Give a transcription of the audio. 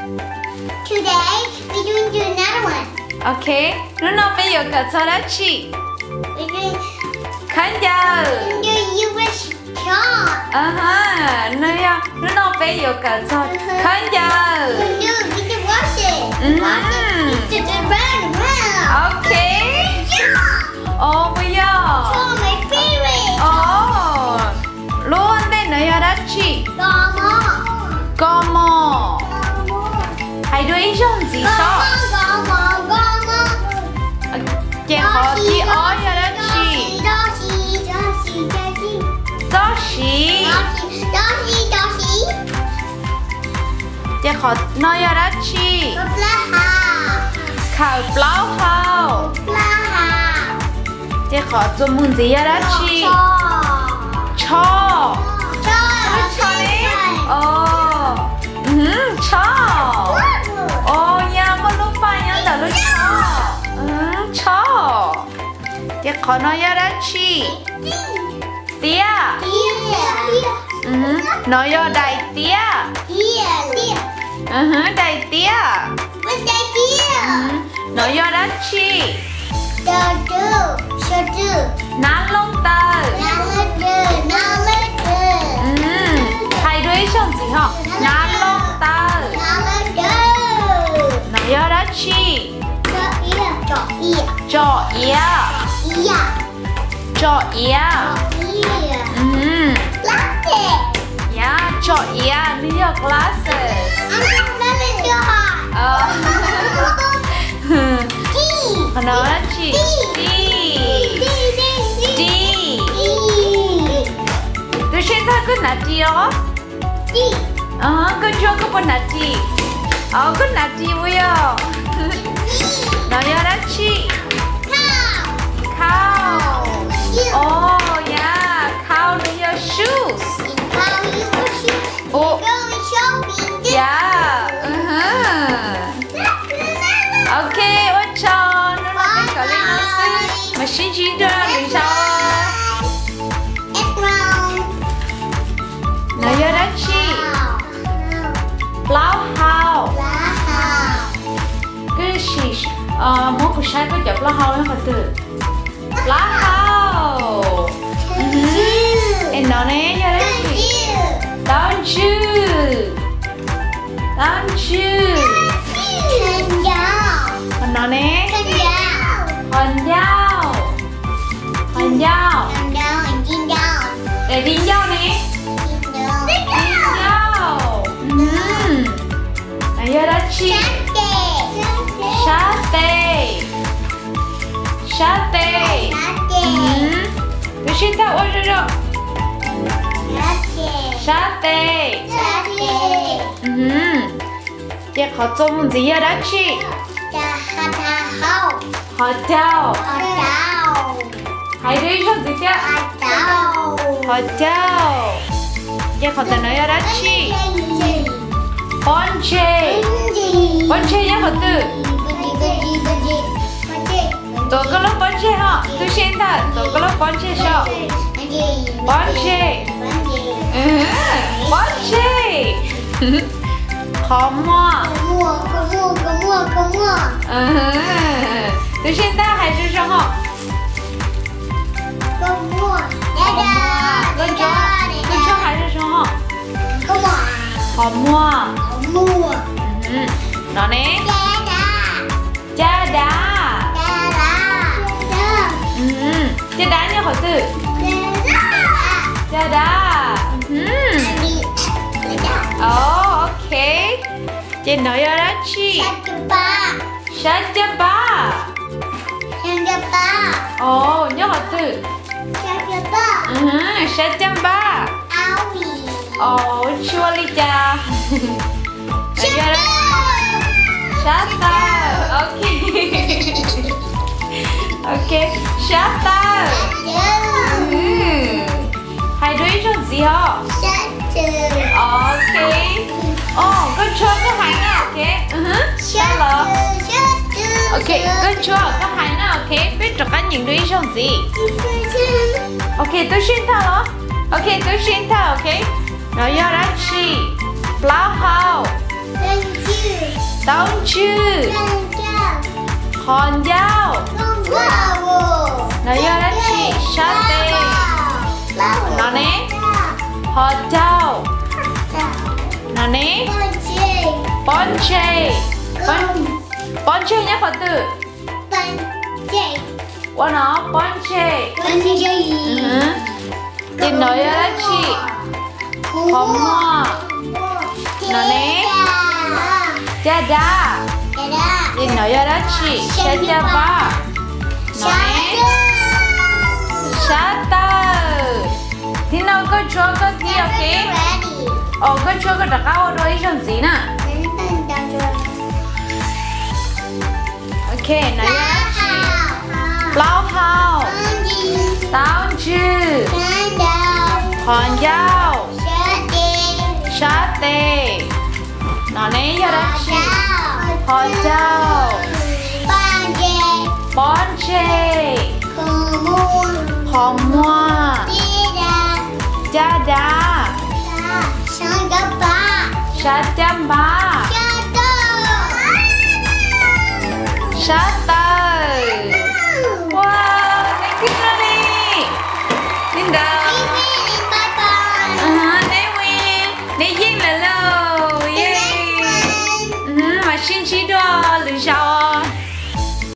Today we're doing another one. Ok, hnub no peb yuav kawm txog dab tsi? We're doing khawb ncaws. Khawb ncaws. Aha, no yog hnub no peb yuav kawm txog khawb ncaws. We're doing, we can wash it. Mm. Wash it. It's just run around. Ok. Yeah. Oh, puas yog? It's one of my favorite. Oh, lub ntej no yog dab tsi? Kos mom. Kos mom. Hais dua ib zaug ntxiv sob. Kos mom, kos mom, kos mom. Ces qhov thib ob yog dab tsi? Txoj siv. Ces qhov no yog dab tsi? Khawm plaub hau. Ces qhov txuas mus ntxiv yog dab tsi? Tsho. Tsho ne? Tsho. Oh, yog muaj lub paj nyob ntawm lub tsho. Tsho. Ces qhov no yog dab tsi? Tiab. No yog daim tiab. Daim tiab. No yog dab tsi? Nab looj taw. Hais dua ib zaug ntxiv ho. Nab looj taw. No yog dab tsi? Tsom iav. Tsom iav. Tsom iav, nws yog glasses. Qhov no dab tsi? Ris. Ris. Tus siab thawj koj hnav ris os. Koj ntsuag koj puas hnav ris? Os, koj hnav ris puas yog? No yog dab tsi? Khau. Oh, yog, khau nws yog shoes. Yog. Ok, ua tsaug, hnub no peb kawm li no xwb, mam sib ntsib dua lwm zaus. No yog dab tsi? Plaub hau. Koj sim muab kuv saib koj cov plaub hau yog qhov twg. Plaub hau. Es no ne yog dab tsi? Taub ntswg. Taub ntswg. Qhov no ne? Qhov ncauj. Qhov ncauj. Es di ncauj ne? Di ncauj. No yog dab tsi? Sab tes. Sab tes. Tus siab thawj ua zoo zoo. Sab tes. Ces qhov txuas mus ntxiv yog dab tsi? Qhov caug. Hais dua ib zaug ntxiv thiab. Qhov caug. Ces qhov ntawm no yog dab tsi? Pob ntseg. Pob ntseg nyob qhov twg? Tuav koj lub pob ntseg ho, tus siab thawj, tuav koj lub pob ntseg saib. Pob ntseg. Pob ntseg. Qhov muag. Tus siab thawj hais zoo zoo ho. Koj ntsuag, koj ntsuag hais zoo zoo ho. Qhov muag. No ne? Caj dab. Caj dab nyob qhov twg? Caj dab. Ok. Ces no yog dab tsi? Sab caj npab. Nyob qhov twg? Sab caj npab. Os, tsis ua li cas. Sab taw. Ok. Ok, sab taw. Hais dua ib zaug ntxiv os. Ok. Koj ntsuag koj hais na, ok. Los. Ok, koj ntsuag koj hais na, ok. Peb rov qab nyeem dua ib zaug ntxiv. Ok, tub siab thawj los. Ok, tub siab thawj, ok. No yog dab tsi? Plaub hau. Taub ntswg. Qhov ncauj. No yog dab tsi? Sab tes. No ne? Qhov caug. No ne? Pob ntseg. Pob ntseg nyob qhov twg? Ua no, pob ntseg. Ces no yog dab tsi? Qhov muag. No ne? Caj dab. Ces no yog dab tsi? Sab caj npab. No ne? Sab tawm. Thib no koj tshuab koj thib, ok. Os, koj tshuab koj rov qab ua dua ib zaug ntxiv na. Ok, no yog dab tsi? Plaub hau. Taub ntswg. Qhov ncauj. Sab tes. No ne yog dab tsi? Qhov caug. Pob ntseg. Qhov muag. Caj dab. Sab caj npab.